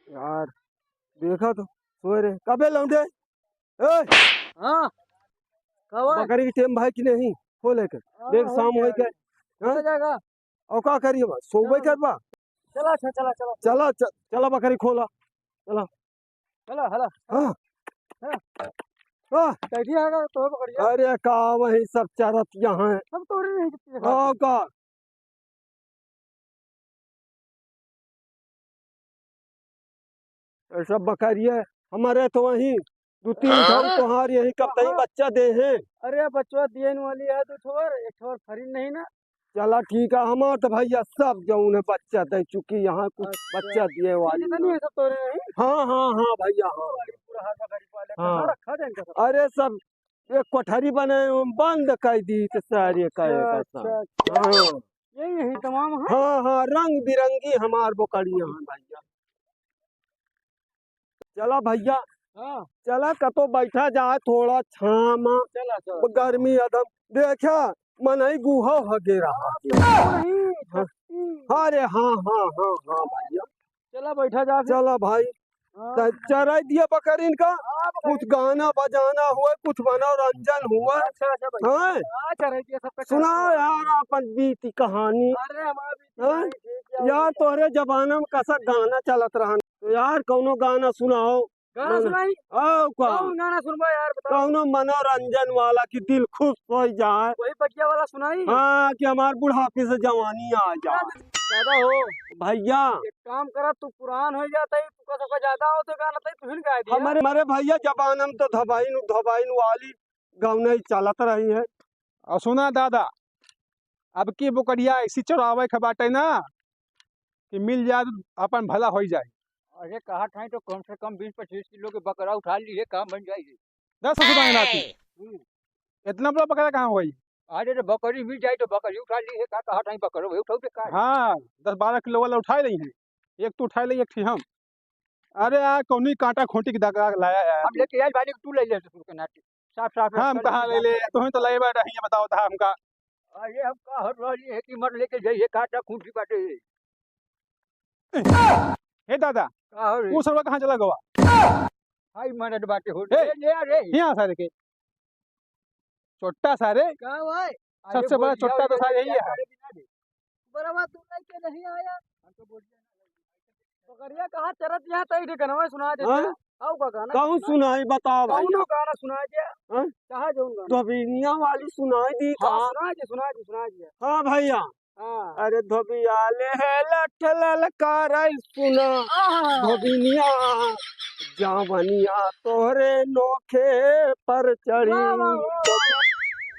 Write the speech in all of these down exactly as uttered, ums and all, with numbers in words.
यार, देखा तो, सोए रहे। कबे लौंडे? ए! हाँ। का हुआ? बकरी की टेम भाई की नहीं, खोले के। हाँ, देख, हो शाम होई जाएगा। के। हो हाँ? जाएगा। और का करिए बा? सोबे हाँ। कर बा? चला, अच्छा, चला, चला। चला, च-, चला बकरी खोला। चला। चला, हला। हाँ। हाँ। हाँ। कैसी आ गया तो बकरिया? अरे का वही सब चरत यहाँ है। सब तोड़े नहीं कितने हाँ, का? ये सब बकरिया हमारे तो वहीं दो तीन ठो हाँ? तोहार यही कब तई हाँ। बच्चा दे हैं। अरे बच्चा दिए न वाली है दो ठो और एक ठो और फरी नहीं ना। चला ठीक है, हमार तो भैया सब जौन है बच्चा दे चुकी, यहाँ कुछ अच्छा। बच्चा दिए वाली कितनी ना। है सब तोरे नहीं? हाँ, हाँ, हाँ भैया, हाँ। बड़ी पूरा हाथ बकरी वाले हाँ। कहाँ रखा दे इनका सब? अरे सब एक कोठरी बने, बंद कर दी तो सारे का अच्छा, एक ऐसा। अच्छा, अच्छा। हाँ। ये यही तमाम है? हाँ, हाँ, रंग बिरंगी हमार बोकड़िया हैं भैया। चला भैया, हाँ। चला कतो बैठा जाए थोड़ा छाँव में। चला, चला। गर्मी एकदम, देखा, मनई गुहा हगे रहा। नहीं, हाँ। सच्ची। अरे हाँ, हाँ, हाँ, हाँ भैया। चला बैठा जा फिर। चला भाई, हाँ। त चराई दिया बकरीन का, हाँ, बकरी। कुछ गाना बजाना हुए, कुछ मनोरंजन हुए। अच्छा, अच्छा भाई। हाँ। हाँ, चराई दिया सबका सुनाओ चराई दिया। यार, अपन बीती कहानी। अरे, हमारा बीती हाँ? कहानी ठीक है, यार, और तोहरे जमाना में कसा गाना चलत रहा। तो यार, कौनो गाना सुनाओ। गाना मन-, सुनाई? आओ का? कौन गाना सुनबा यार, बताओ। कौनो मनोरंजन वाला कि दिल खुश हो जाए। वही बगिया वाला सुनाई? हाँ, कि हमार बुढ़ापे से जवानी आ जाए। ज्यादा हो। भैया। एक काम करा, तू पुरान हो जाता है, तू का सबका ज्यादा हो तो गाना तई तू ही गाय दिया। हमारे, हमारे भैया जमाना में तो धबाइन, धबाइन वाली गौनई चलत रही है। और सुना दादा, अब की बोकरिया ऐसी चरावे के बाटे ना कि मिल जाए तो अपन भला होई जाए। अरे कहा ठाई तो कम से कम बीस पच्चीस किलो के बकरा उठा ली है, काम बन जाए। दस सुना है नाती। हम्म। इतना बड़ा बकरा कहाँ होई? अरे तो बकरी मिल जाए तो बकरी उठा ली है, का कहा ठाई बकरो है, उठाऊ दे का? हाँ, दस बारह किलो वाला उठा ली है, एक तू उठा ले, एक ठी हम। अरे यार, कौनी कांटा खूंटी के दगा लाया यार। हम लेके आइल बानी, तू ले ले ससुर के नाती। साफ, साफ, हाँ, हम साफ कहाँ ले ले, तुहीं तो ले बैठा ही, बताओ था हमका। अरे, हम का हर रहली है कि मर लेके जाइए, कांटा खूंटी बाटे। हे दादा, का हो रे? वो सरवा कहाँ चला गवा? हाय मरद बाटे हो। ए, ले, ले आ रे। यहाँ सारे के। चोट्टा सारे। का हुआ है? अरे सबसे बड़ा बोलिया चोट्टा तो रे, सारे यही क्या है। करे बिना रे? बरवा तू लेके नहीं आया। हम तो बोलिया ना। बकरिया कहाँ चरत यहाँ तई रे गनवा सुना देता। हाँ? आओ का गाना कौन सुना? सुनाई बताओ भाई। कौनो गाना सुना दे। हाँ? चाहे जौन गाना। धोबिनिया वाली सुनाई दी हाँ, का? सुना दे, सुना दे, सुना दे। हाँ भैया। हाँ। अरे धोबिया ले है लठ ललकाराई सुना। आहा। धोबिनिया जावनिया तोहरे नोखे पर चढ़ी। वाह, वाह, वाह, वाह।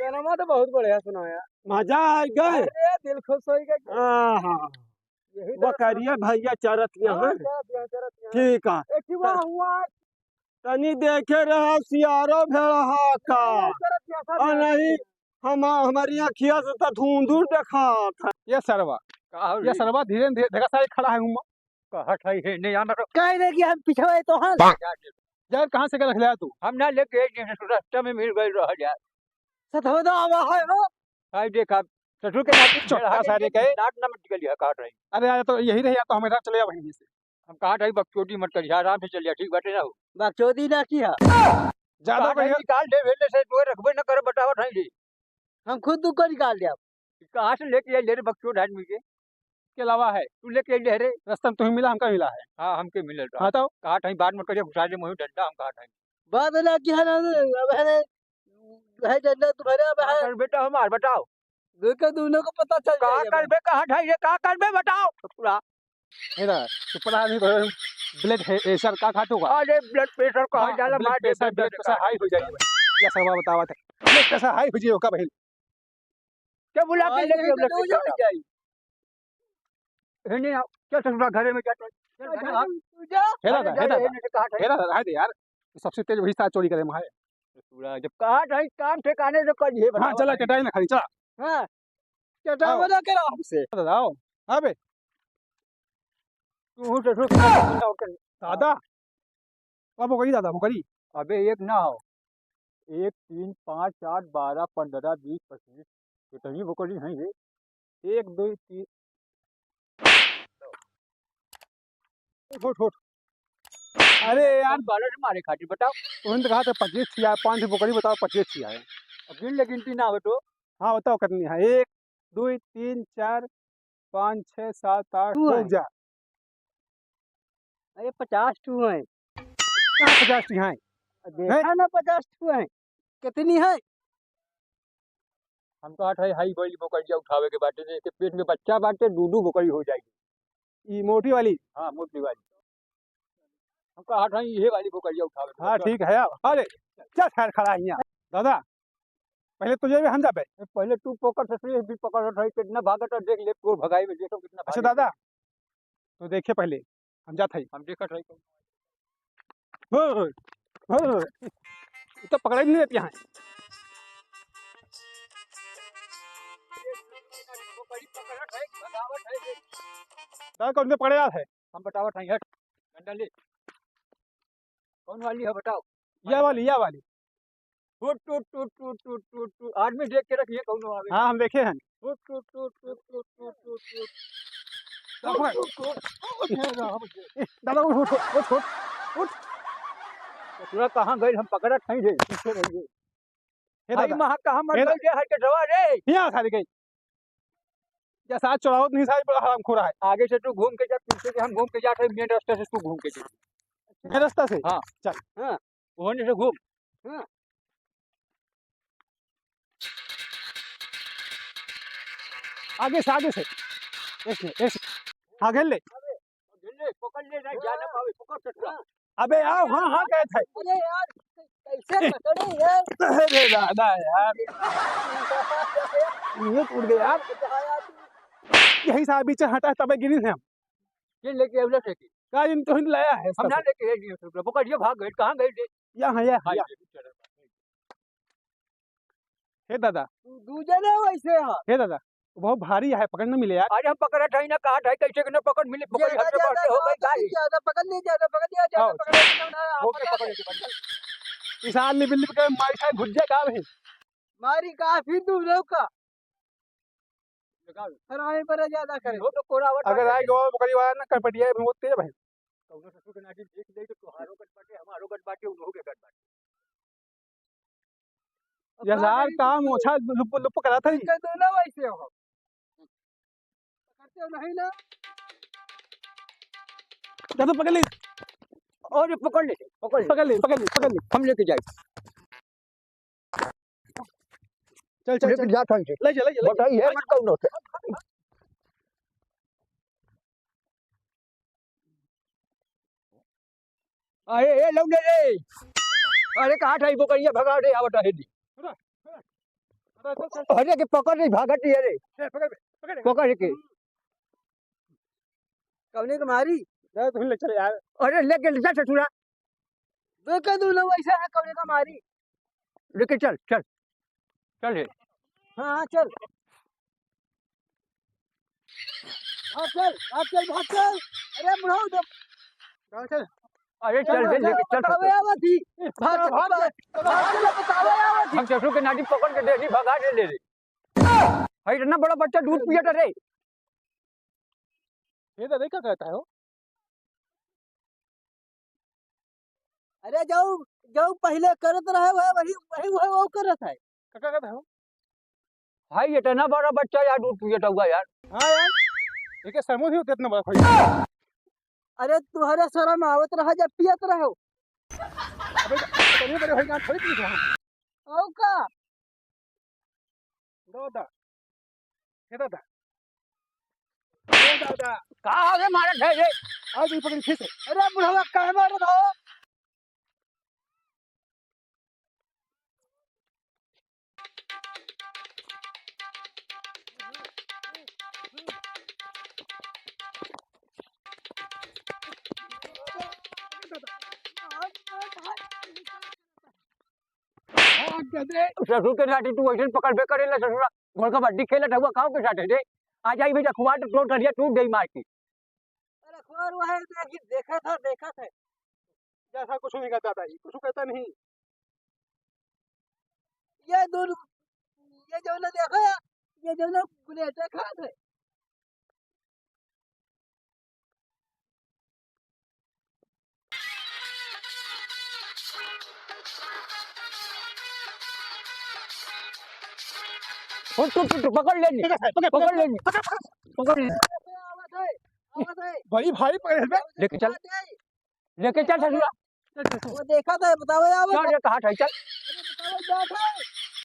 गाना तो बहुत बढ़िया सुनाया। मजा आ गए। अरे दिल खुश हो गया। आहा। यही तो बकरिया भैया चरत यहाँ हाँ, हैं। चरत यहाँ, चरत यहाँ। ठीक है। एक ही वाह हुआ। तनी देखे रहा सियारो भेड़हा का। हाँ, चरत यहाँ, सब आ यहाँ, नहीं, सब यहाँ। हम, हमारी अखिया से तो धुंधुर देखात है। ये सरवा, का हो ये रे? सरवा धीरे धीरे देखा सारे खड़ा है उम्मा। कहत है हे, नहीं आना तो। कह दे कि हम पिछवा है तो हाँ। यार, कहाँ से के रख लिया तू? हम ना लेके आए, जैसे रास्ता में मिल गए रह जाए। सतहोदा आवा है हो। हाय देखा, ससुर के नाती चोट्टा भेड़हा सारे के। नाक ना मत निकलिया, कहत रही। अरे यार, तो यही रहे यार, तो हमेशा चले जाओ वहीं से। हम कहत रही, बकचोदी मत करिया, आराम से चलिया, ठीक बाटे ना हो। बकचोदी ना किया। ज्यादा कहा कहिया। नहीं, निकाल दे, वेले से तो रखबे न करे, बतावत है जी। हम खुद दुख को निकाल दे। कहाँ से लेके आए ले रे बकचोद आदमी के? के अलावा है। तू लेके आए ले रे। रास्ता में तुम्हें मिला, हमका मिला है। हाँ, हमके मिलल रहा। हाँ, तो? कहत है, बात मत करिया, घुसा दे मुँह डंडा, हम कहत है। बात ना किया ना, अब है, है डंडा तुम्हारे, अब का है। कर बेटा हमार, बताओ। देखो, दोनों को पता चल का जाएगा। करबे, कहत है ये, का करबे, बताओ। पूरा। है ना, तो पता नहीं, blood है, pressure का खात होगा। अरे, blood pressure कहाँ हाँ, जाला, blood मार दे, pressure, blood blood pressure। High हो जाएगा भाई। या सरवा बतावा था, blood pressure high हो जाएगा भाई। क्या बुला के अरे, लेके ये blood तो pressure हो का? जाई। है नहीं, क्या ससुरा घरे में जाता है? चल, घर आ। तू जा। है ना, अरे, है जा, ना, ये नहीं कहा था। है ना, है ना यार, सबसे तेज वही साथ चोरी करे में है। ससुरा, जब कहा था, काम ठिकाने से कर, ये हाँ, बताओ चला, भाई। चटाई ना खाली, चला। हाँ, चटाई आओ। बना के रहो हमसे। दादा, आओ। हाँ बे। तू ससुर के दादा। अब बोकरी दादा, बोकरी। अबे एक ना हो। एक, तीन, पाँच, आठ, बारह, पन्द्रह, बीस, पच्चीस। कितनी बोकरी हैं ये? एक, दो, तीन। उठ, उठ, उठ। अरे यार, बारह से मारे खातिर बताओ। तुरंत कहा था पच्चीस ठिया, पाँच ठो बोकरी बताओ, पच्चीस ठिया है। अब गिन ले, गिनती ना हो तो। हाँ, बताओ कितनी है। एक, दो, तीन, चार, पाँच, छः, सात, आठ, दो है। जा। अरे, पचास ठो है। कहाँ पचास ठो है? देखा हैं? ना, पचास ठो है। कितनी है? हम तो आठ है, हाई बोली बोकरिया उठावे के बाटे, जे के पेट में बच्चा बाटे, दू दू बोकरी हो जाई। ई मोटी वाली? हाँ, मोटी वाली। हम कहा था, इहे वाली बोकरिया उठावे के हाँ, बाटे। ठीक है, आओ। अरे, क्या खैर खड़ा है यहाँ? दादा, पहले तो ये हम जाबे। पहले तू पकड़ सकते, ये भी पकड़ रहा है, कितना भागत है, देख ले, तोर भगाई में, देखो कितना अच्छा भागत है। दादा, तो देखिए पहले, हम जात हई। हम देखत हई। हो, हो, हो। ये तो पकड़े नहीं देते हैं। दादा, कौन से पकड़े जात है? हम बतावत हई, हट, डंडा ले। कौन वाली है बताओ? या वाली, या वाली। टूट, टूट, टूट। आदमी देख के रखिए, कौनो आवे। हाँ, हम देखे हैं। टूट, टूट, टूट। दादा, उठ, उठ, उठ, उठ। ससुरा कहाँ गइल, हम पकड़त हई रे, पीछे रहिए। हे भाई, दादा। महा कहाँ मर हे गइल दा- रे, हर के दवा रे? यहाँ खा ले गई। जैसा आज चढ़ावत नहीं साहब, बड़ा हरामखोर है। आगे से तू घूम के जा, पीछे से हम घूम के जात है, मेन रास्ता से तू घूम के जा। मेन रास्ता से? हाँ। चल। हाँ। ओहने से घूम। हाँ। आगे से, आगे से। ऐसे, ऐसे। आगे ले। ले, पकड़ ले, नहीं जाना पावे, पकड़ सकता। अबे आओ, हाँ, हाँ, कहत है। अरे यार, कैसे पकड़े यार? अरे दादा यार, ये टूट गया यार। यही साहब बीच हटा है, तबे गिरी थे हम। ये लेके अवला से की? का इन तो हिन लाया है हम ना सब। लेके ये नहीं, पकड़, ये भाग गए, कहाँ गए थे? यहाँ, यहाँ, हाँ, यहाँ। ये चला। हे दादा। तू दू जने वैसे है। हे दादा, बहुत भारी है, पकड़ न मिले यार। अरे हम पकड़त हई ना, कहत हई, कैसे के ना पकड़ मिले, पकड़ ज्यादा, हमसे ज्यादा, बढ़ते हो गई ज्यादा, गाड़ी। ज्यादा पकड़ ले, ज्यादा पकड़ ले, ज्यादा आओ, पकड़ ले, ज्यादा, ज्यादा ओके, पकड़ ले। पकड़ ले। इस आदमी बिल्ली पकड़ माई खाए, घुस जाए, का भाई? मारी का, फिर तू लोग का। लगाओ। हरामी पर ज्यादा करे। हो तो कोरावट अगर बाटे। आए गवा बकरी वाला ना, कपटिया में होते हैं भाई। कौनो ससुर के नाटी देख ले तो तोहारो गट बाटे, हमारो गट बाटे, उनहु के गट बाटे। अब ये का लाल करी काम कुछ? ओछा लुप लुप करा था जी। इनका दोनों वैसे हो। करते हो नहीं ना? जा तो पकड़ ले। अरे पकड़ ले, पकड़ ले। पकड़ ले, पकड़ ले, पकड़ ले। हम लेके जाए। चल, चल, लेके चल। जा, चल, चल। ले जा, ले जा, ले जा। बताइए, मत कौन होते। अरे, ए, लौंडे रे। अरे, कहाँ था ई बोकरिया? भगा दे, आवत है दी। सुनो, सुनो। अरे, चल, चल, चल। अरे, के पकड़ नहीं, भागत नहीं है रे। चल, पकड़, पकड़। पकड़ के। कौने के मारी? जा, तुम ले चल यार। अरे, लेके ले जा ससुरा। दो के दो लोग ऐसा है, कौने का मारी? लेके चल, चल। चल हे। हाँ, हाँ, चल। भाग चल, भाग चल, भाग चल। अरे बुढ़ऊ, जब चल, चल। अरे चल, चल, चल, लेके चल, बतावे चल। आवत ही। भाग, भाग, भाग, भाग, भाग, बतावे आवत ही। हम ससुर के नाटी पकड़ के दे दी, भगा दे ले रे। भाई, इतना बड़ा बच्चा दूध पियत रे। ये तो नहीं, क्या कहता है वो? अरे, जो, जो पहिले करत रहे, वह, वही, वही, वही वो करत है। का, का कहता है वो? भाई, इतना बड़ा बच्चा यार, दूध पियत हुआ यार। हाँ यार, एके समझ ही होते इतना बड़ा खोई। अरे, तुहरे शर्म आवत रहा जब पियत रहो। अबे, इतने बड़े भाई, गाँव थोड़ी पी रहा हूँ। और का? दादा, हे दादा, हे दादा। का आगे मारत है रे? आज भी पकड़ी फिर से। अरे बुढ़वा, काहे मारत हो? ससुर के नाती तू वैसे पकड़बे करेला ससुरा। घोड़ कबड्डी खेलत हुआ खाओ के साथे रे। आ जाई भैया खुआ तो तोर करिया टूट गई मार की। अरे खुआ रुआ है, देखी, देखा था, देखा था। जैसा कुछ नहीं कहता था, कुछ कहता नहीं। ये दोनों, ये जो ना देखो यार, ये जो ना गुलेटे खात है। उठ, उठ, उठ, पकड़ ले नी। पकड़, पकड़, पकड़ ले नी। पकड़, पकड़। पकड़ ले नी। बड़ी भारी पकड़ है बे। लेके चल। लेके चल ससुरा। वो देखा था, बताओ यार। चल रे, कहाँ था, चल।